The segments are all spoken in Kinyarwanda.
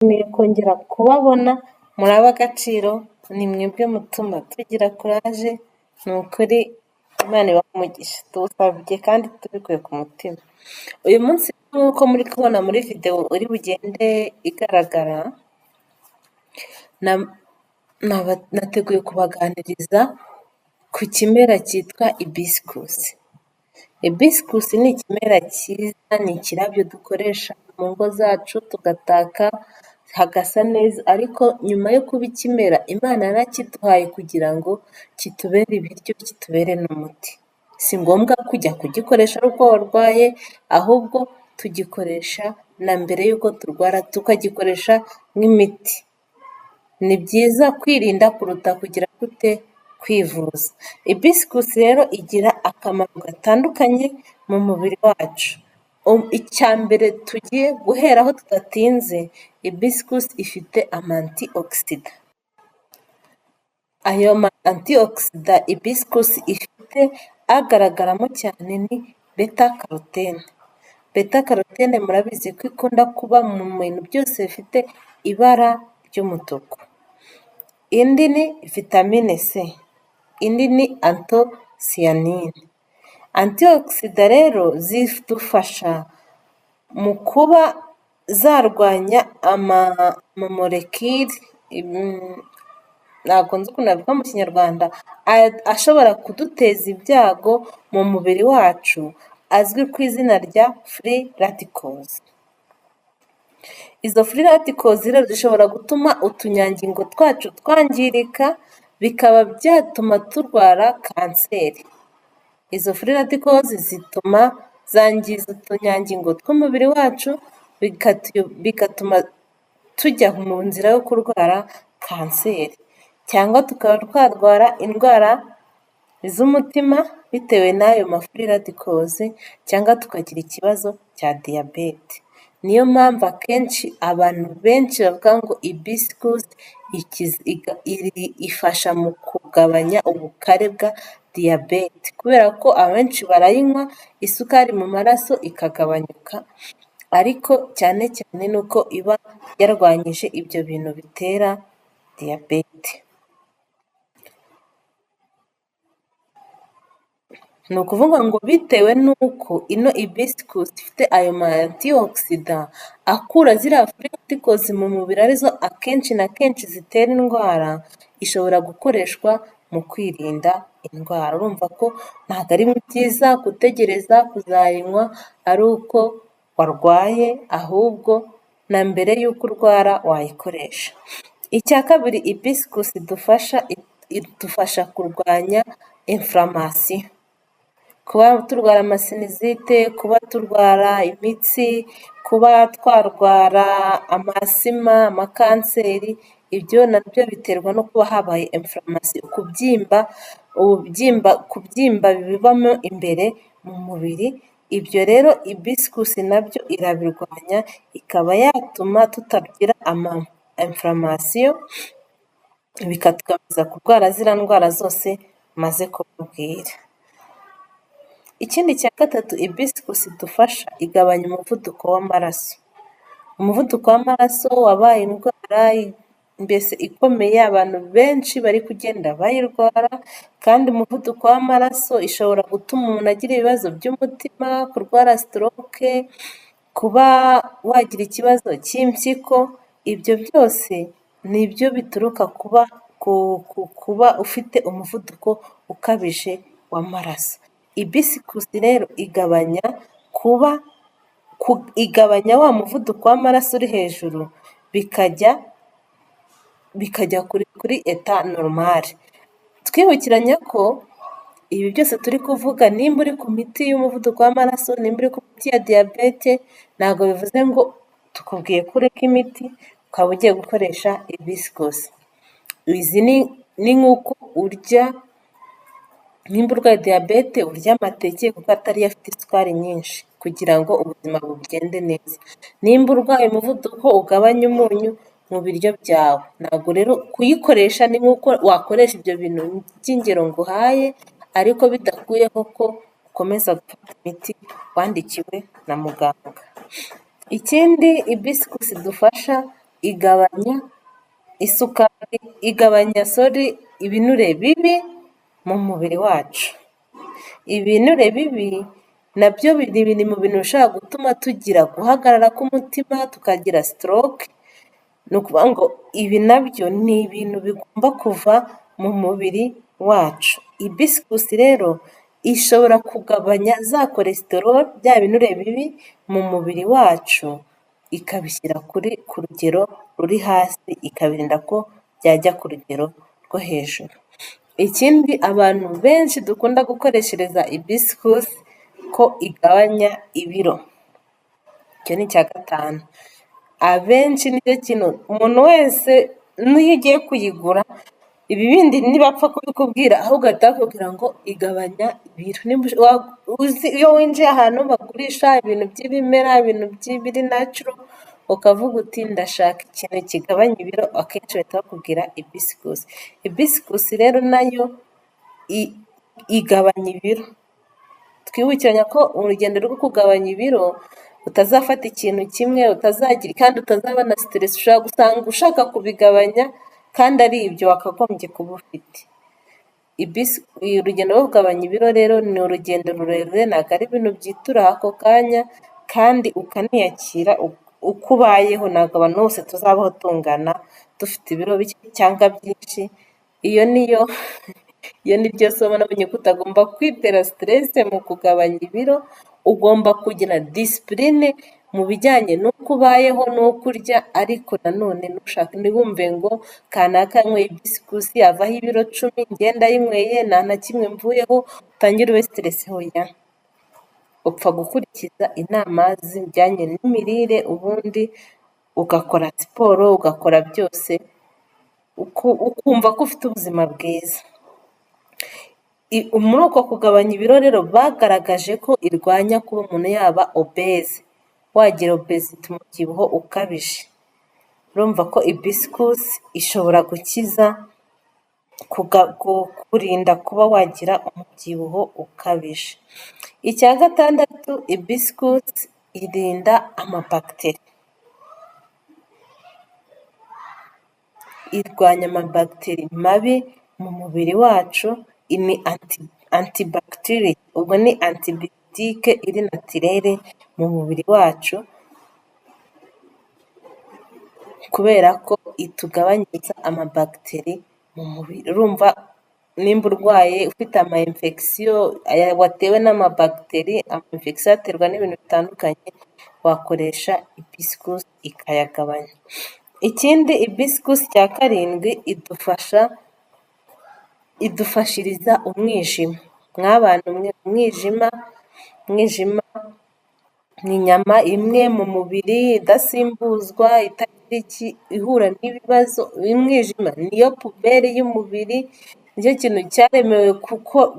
Nishimiye kongera kubabona, muri ab'agaciro, ni mwebwe mutuma tugira courage, ni ukuri Imana ibahe umugisha, tuwusabye kandi tubikuye ku mutima. Uyu munsi nk'uko muri kubona muri videwo iri bugende igaragara, nateguye kubaganiriza ku kimera cyitwa hibiscus. Hibiscus ni ikimera cyiza, ni ikirabyo dukoresha mu ngo zacu tugataka hagasa neza, ariko nyuma yo kuba ikimera Imana yarakiduhaye kugira ngo kitubere ibiryo, kitubere n'umuti. Si ngombwa kujya kugikoresha ari uko warwaye, ahubwo tugikoresha na mbere y'uko turwara tukagikoresha nk'imiti. Ni byiza kwirinda kuruta kugira gute kwivuza. Hibiscus rero igira akamaro gatandukanye mu mubiri wacu. Icya mbere tugiye guheraho tudatinze, hibiscus ifite ama antioxidant. Ayo ma antioxidant hibiscus ifite agaragaramo cyane ni bêta carotène. Bêta carotène murabizi ko ikunda kuba mu bintu byose bifite ibara ry'umutuku. Indi ni vitamine C, indi ni anthocyanine. Antioxidant rero zidufasha mu kuba zarwanya amamolecule, ntabwo nzi ukuntu nabivuga mu Kinyarwanda, ashobora kuduteza ibyago mu mubiri wacu, azwi ku izina rya free radicals. Izo free radicals rero zishobora gutuma utunyangingo twacu twangirika, bikaba byatuma turwara kanseri. Izo free radicals zituma zangiza utunyangingo tw'umubiri wacu, bigatuma tujya mu nzira yo kurwara kanseri cyangwa tukaba twarwara indwara z'umutima bitewe n'ayo ma free radicals cyangwa tukagira ikibazo cya diyabete. Niyo mpamvu akenshi abantu benshi bavuga ngo hibiscus ifasha mu kugabanya ubukare bwa diyabete kubera ko abenshi barayinywa isukari mu maraso ikagabanyuka, ariko cyane cyane ni uko iba yarwanyije ibyo bintu bitera diyabete. Ni ukuvuga ngo bitewe n'uko ino hibiscus ifite ayo ma antioxidant akura ziriya free radicals mu mubiri arizo akenshi na kenshi zitera indwara, ishobora gukoreshwa mu kwirinda indwara. Urumva ko ntabwo ari byiza gutegereza kuzayinywa ari uko warwaye, ahubwo na mbere y'uko urwara wayikoresha. Icya kabiri hibiscus idufasha, idufasha kurwanya inflammation. Kuba turwara amasinusite, kuba turwara imitsi, kuba twarwara amasima, amakanseri, ibyo nabyo biterwa no kuba habaye inflammation, kubyimba, ububyimba, kubyimba bibamo imbere mu mubiri, ibyo rero hibiscus nabyo irabirwanya, ikaba yatuma tutagira ama inflammation, bikatubuza kurwara ziriya ndwara zose maze kubabwira. Ikindi cya gatatu hibiscus idufasha, igabanya umuvuduko w'amaraso. Umuvuduko w'amaraso wabaye indwara mbese ikomeye, abantu benshi bari kugenda bayirwara, kandi umuvuduko w'amaraso ishobora gutuma umuntu agira ibibazo by'umutima, kurwara stroke, kuba wagira ikibazo cy'impyiko, ibyo byose ni byo bituruka kuba ufite umuvuduko ukabije w'amaraso. Hibiscus rero igabanya kuba igabanya wa muvuduko w'amaraso uri hejuru, bikajya kuri état normal. Twibukiranya ko ibi byose turi kuvuga nimba uri ku miti y'umuvuduko w'amaraso, nimba uri ku miti ya diyabete, ntabwo bivuze ngo tukubwiye ko ureka imiti ukaba ugiye gukoresha hibiscus. Izi ni nk'uko urya, nimba urwaye diyabete urya amateke kuko atariyo afite isukari nyinshi kugira ngo ubuzima bugende neza. Nimba urwaye umuvuduko ugabanye umunyu mu biryo byawe. Ntabwo rero kuyikoresha ni nk'uko wakoresha ibyo bintu by'ingero nguhaye, ariko bidakuyeho ko ukomeza gufata imiti wandikiwe na muganga. Ikindi hibiscus idufasha Igabanya isukari, igabanya, sorry, ibinure bibi mu mubiri wacu. Ibinure bibi nabyo biri mu bintu bishobora gutuma tugira guhagarara k'umutima, tukagira stroke. Ni ukuvuga ngo ibi nabyo ni ibintu bigomba kuva mu mubiri wacu. Hibiscus rero ishobora kugabanya za cholesterol, bya binure bibi mu mubiri wacu, ikabishyira ku rugero ruri hasi, ikabirinda ko byajya ku rugero rwo hejuru. Ikindi abantu benshi dukunda gukoreshereza hibiscus, ko igabanya ibiro. Icyo ni icya gatanu. Abenshi nicyo kintu umuntu wese n'iyo ugiye kuyigura, ibi bindi ntibapfa kubikubwira, ahubwo bahita bakubwira ngo igabanya ibiro. Iyo winjiye ahantu bagurisha ibintu by'ibimera, ibintu by'ibiri natural, ukavuga uti ndashaka ikintu kigabanya ibiro, akenshi bahita bakubwira hibiscus. Hibiscus rero nayo igabanya ibiro. Twibukiranya ko urugendo rwo kugabanya ibiro utazafata ikintu kimwe, utazagira kandi utazaba na stress. Ushobora gusanga ushaka kubigabanya kandi ari ibyo wakagombye kuba ufite. Urugendo rwo kugabanya ibiro rero ni urugendo rurerure, ntabwo ari ibintu byitura ako kanya, kandi ukaniyakira uko ubayeho. Ntabwo abantu bose tuzabaho tungana, dufite ibiro bike cyangwa byinshi. Iyo ni ryo somo nabonye, ko utagomba kwitera stress mu kugabanya ibiro, ugomba kugira discipline mu bijyanye n'uko ubayeho n'uko urya, ariko nanone ntushake, ntiwumve ngo kanaka yanyweye hibiscus avaho ibiro 10, njye ndayinyweye nta na kimwe mvuyeho, utangire ube stressé. Hoya, upfa gukurikiza inama zijyanye n'imirire, ubundi ugakora siporo, ugakora byose, ukumva ko ufite ubuzima bwiza. Muri uko kugabanya ibiro rero, bagaragaje ko irwanya kuba umuntu yaba obèse, wagira obésité, umubyibuho ukabije. Urumva ko hibiscus ishobora gukiza, kurinda kuba wagira umubyibuho ukabije. Icya gatandatu, hibiscus irinda amabagiteri, irwanya amabagiteri mabi mu mubiri wacu, ni antibacterial, ubwo ni antibiotique iri naturelle mu mubiri wacu, kubera ko itugabanyiriza amabagiteri mu mubiri. Urumva nimba urwaye ufite ama infection watewe n'amabagiteri, ama infection aterwa n'ibintu bitandukanye, wakoresha hibiscus ikayagabanya. Ikindi hibiscus cya karindwi, idufasha, idufashiriza umwijima. Mwabantu mwe, umwijima ni inyama imwe mu mubiri idasimbuzwa, itagira iki, ihura n'ibibazo. Umwijima niyo poubelle y'umubiri, nicyo kintu cyaremewe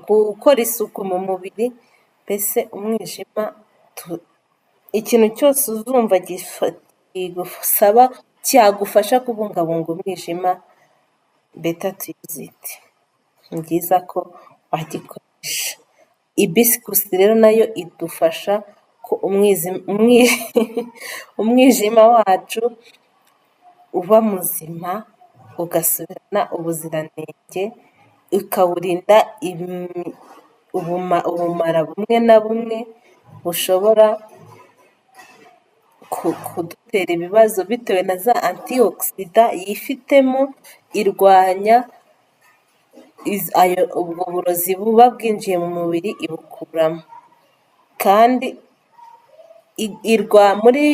gukora isuku mu mubiri. Mbese umwijima, ikintu cyose uzumva kigusaba cyagufasha kubungabunga umwijima, better to use it, ni byiza ko wagikoresha. Hibiscus rero nayo idufasha ko umwijima wacu uba muzima, ugasubirana ubuziranenge, ikawurinda ubumara bumwe na bumwe bushobora kudutera ibibazo bitewe na za antioxidant yifitemo, irwanya ubwo burozi buba bwinjiye mu mubiri, ibukuramo. Kandi irwa muri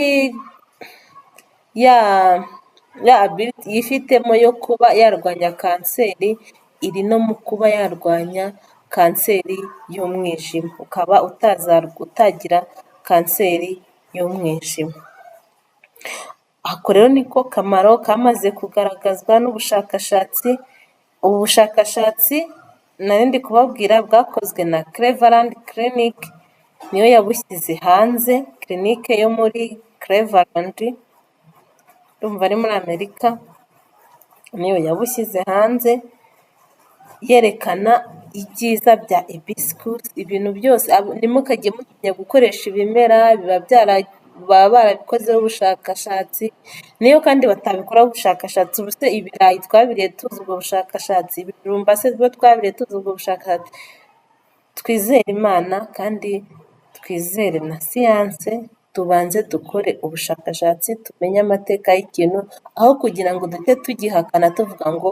ya ability yifitemo yo kuba yarwanya kanseri, iri no mu kuba yarwanya kanseri y'umwijima, ukaba utagira kanseri y'umwijima. Ako rero niko kamaro kamaze kugaragazwa n'ubushakashatsi. Ubu bushakashatsi nari ndi kubabwira bwakozwe na Cleveland Clinic, niyo yabushyize hanze, clinique yo muri Cleveland, ndumva ari muri Amerika, niyo yabushyize hanze yerekana ibyiza bya hibiscus. Ibintu byose, ntimukajye mutinya gukoresha ibimera, biba byara baba barabikozeho ubushakashatsi, niyo kandi batabikoraho ubushakashatsi, ubu se ibirayi twabiriye tuzi ubwo bushakashatsi, ibijumba se bwo twabiriye tuzi ubwo bushakashatsi? Twizere Imana kandi twizere na siyanse, tubanze dukore ubushakashatsi tumenye amateka y'ikintu, aho kugira ngo duhite tugihakana tuvuga ngo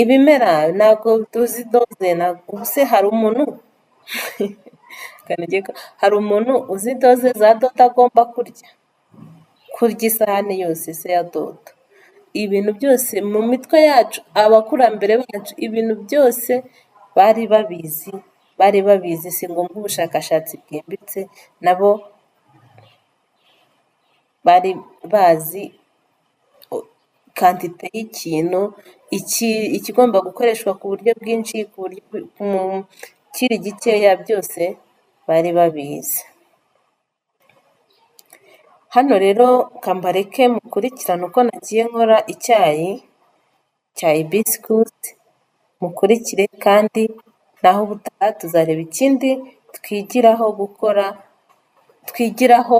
ibimera ntabwo tuzi doze, ubu se hari umuntu hari umuntu uzi doze za dodo agomba kurya? Kurya isahani yose se ya dodo? Ibintu byose mu mitwe yacu, abakurambere bacu ibintu byose bari babizi, bari babizi, si ngombwa ubushakashatsi bwimbitse, nabo bari bazi quantité y'ikintu, ikigomba gukoreshwa ku buryo bwinshi, ku buryo kiri gikeya, byose bari babizi. Hano rero kambareke mukurikirane uko nagiye nkora icyayi cya hibiscus, mukurikire kandi naho ubutaha tuzareba ikindi twigiraho gukora, twigiraho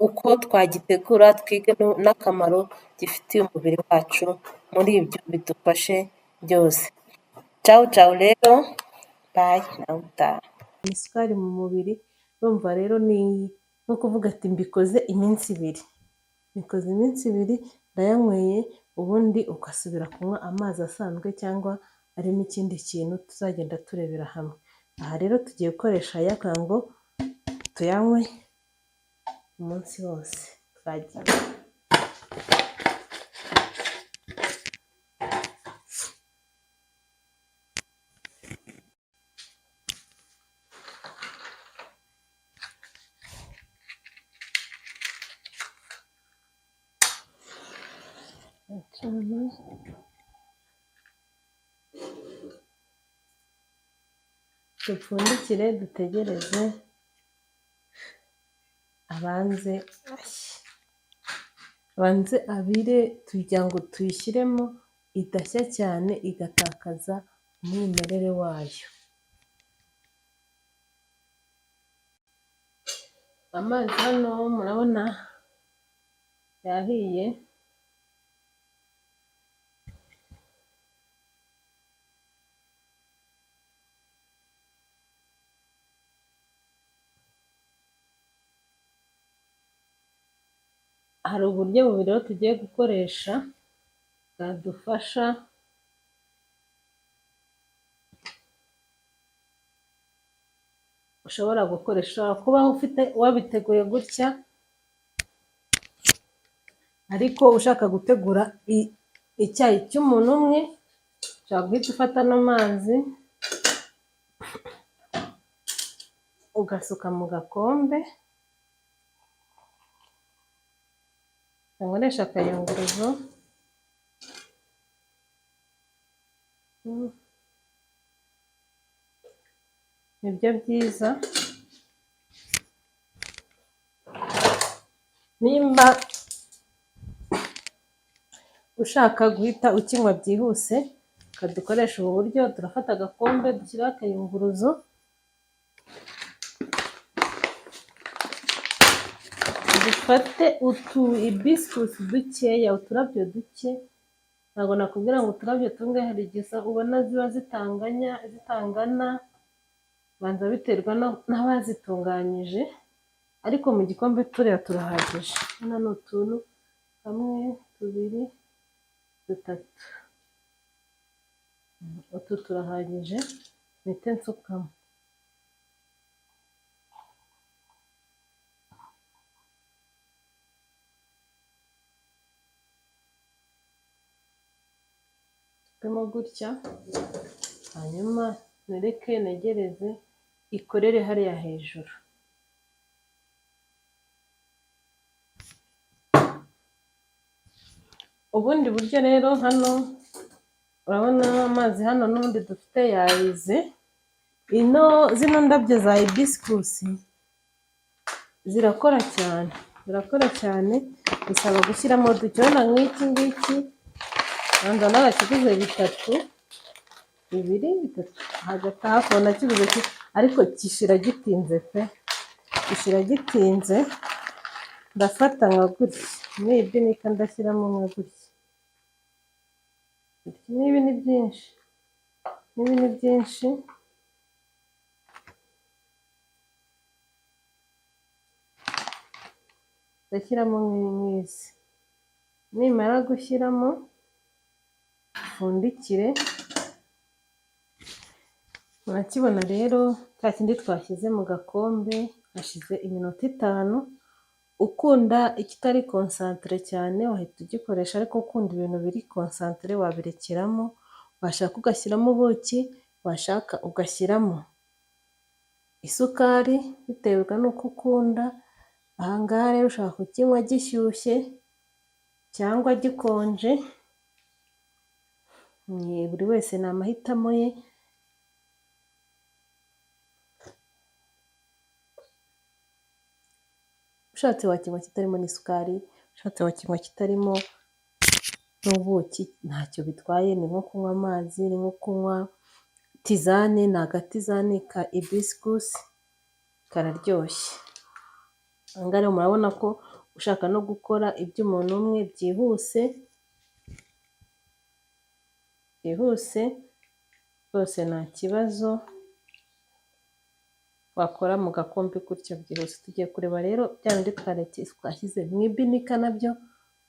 uko twagitegura, twige n'akamaro gifitiye umubiri wacu, muri ibyo bidufashe byose. Cawu cawu rero, bayi naho ubutaha. Isukari mu mubiri, urumva rero ni nko kuvuga ati mbikoze iminsi ibiri, mbikoze iminsi ibiri ndayanyweye, ubundi ugasubira kunywa amazi asanzwe cyangwa arimo ikindi kintu tuzagenda turebera hamwe. Aha rero tugiye gukoresha aya kugira ngo tuyanywe umunsi wose. Twagiye. Dupfundikire dutegereze abanze ashye, abanze abire kugira ngo tuyishyiremo idashya cyane igatakaza umwimerere wayo. Amazi hano murabona yahiye. Hari uburyo bubiri rero tugiye gukoresha bwadufasha ushobora gukoresha, ushobora kuba ufite wabiteguye gutya, ariko ushaka gutegura icyayi cy'umuntu umwe, ushobora guhita ufata ano mazi ugasuka mu gakombe, nkoresha akayunguruzo, nibyo byiza, nimba ushaka guhita ukinywa byihuse, reka dukoreshe ubu buryo, turafata agakombe dushyireho akayunguruzo, dufate utu hibiscus dukeya, uturabyo duke, ntabwo nakubwira ngo uturabyo tungahe, hari igihe ubona ziba zitanganya zitangana, banza biterwa n'abazitunganyije, ariko mu gikombe turiya turahagije. Hano ni utuntu kamwe, tubiri, dutatu, utu turahagije, mpite nsukamo. Nsukemo gutya, hanyuma nereke negereze ikorere hariya hejuru. Ubundi buryo rero hano urabona amazi hano n'ubundi dufite yabize, ino zino ndabyo za hibiscus zirakora cyane, zirakora cyane, bisaba gushyiramo duke, urabona nk'iki ngiki banza narakiguze bitatu, bibiri, bitatu, hagati hafi aho nakiguze ariko gishira gitinze pe, gishira gitinze, Ndafata nka gutya muri iyi binika, ndashyiramo nka gutya. N'ibi ni byinshi, n'ibi ni byinshi. Ndashyiramo nk'izi, nimara gushyiramo mfundikire. Murakibona rero cya kindi twashyize mu gakombe, hashize iminota 5. Ukunda ikitari concentré cyane wahita ugikoresha, ariko ukunda ibintu biri concentré wabirekeramo. Washaka ugashyiramo ubuki, washaka ugashyiramo isukari, biterwa n'uko ukunda. Aha ngaha rero ushobora kukinywa gishyushye cyangwa gikonje, buri wese ni amahitamo ye. Ushatse wakinywa kitarimo n'isukari, ushatse wakinywa kitarimo n'ubuki, ntacyo bitwaye. Ni nko kunywa amazi, ni nko kunywa tisane, ni agatisane ka hibiscus kararyoshye. Aha ngaha rero murabona ko ushaka no gukora iby'umuntu umwe byihuse, byihuse rwose nta kibazo, wakora mu gakombe gutya byihuse. Tugiye kureba rero bya bindi twashyize mu ibinika nabyo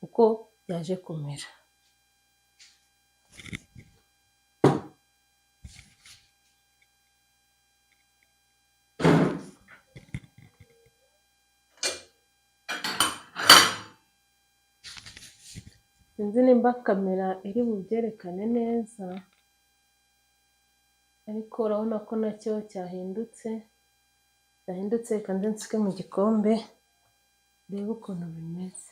uko byaje kumera. Sinzi nimba kamera iri bubyerekane neza, ariko urabona ko nacyo cyahindutse, cyahindutse. Reka nze nsuke mu gikombe ndebe ukuntu bimeze.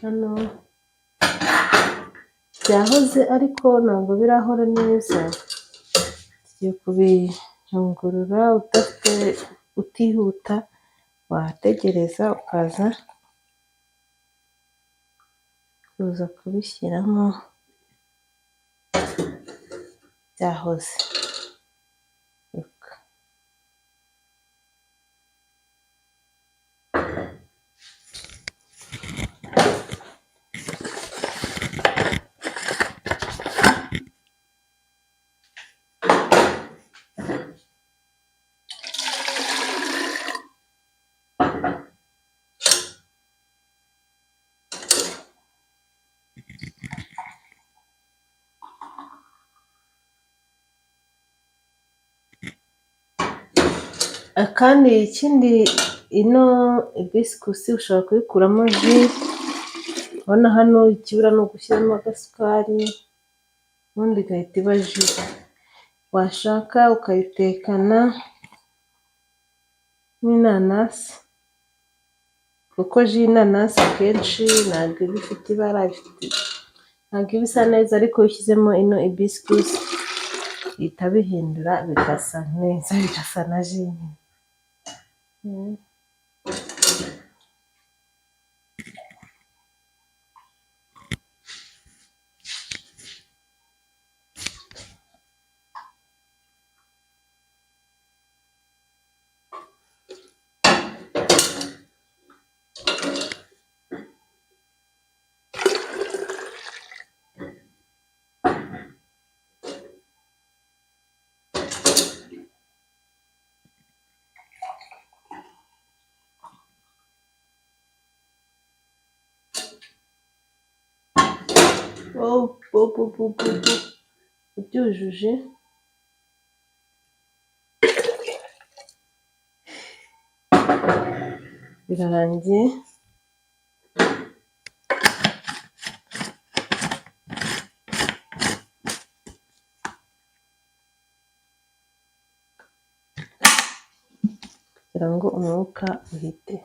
Hano byahoze ariko ntabwo birahora neza, tugiye kubiyungurura. Udafite utihuta wategereza ukaza kuza kubishyiramo byahoze. Kandi ikindi, ino hibiscus ushobora kuyikuramo jus. Urabona hano ikibura ni ugushyiramo agasukari, ubundi igahita iba jus. Washaka ukayitekana n'inanasi, kuko jus y'inanasi akenshi ntabwo iba ifite ibara, ntabwo iba isa neza, ariko iyo ushyizemo ino hibiscus bihita bihindura bigasa neza, bigasa na jus nyine. Ubyujuje birarangiye. Kugira ngo umwuka uhite.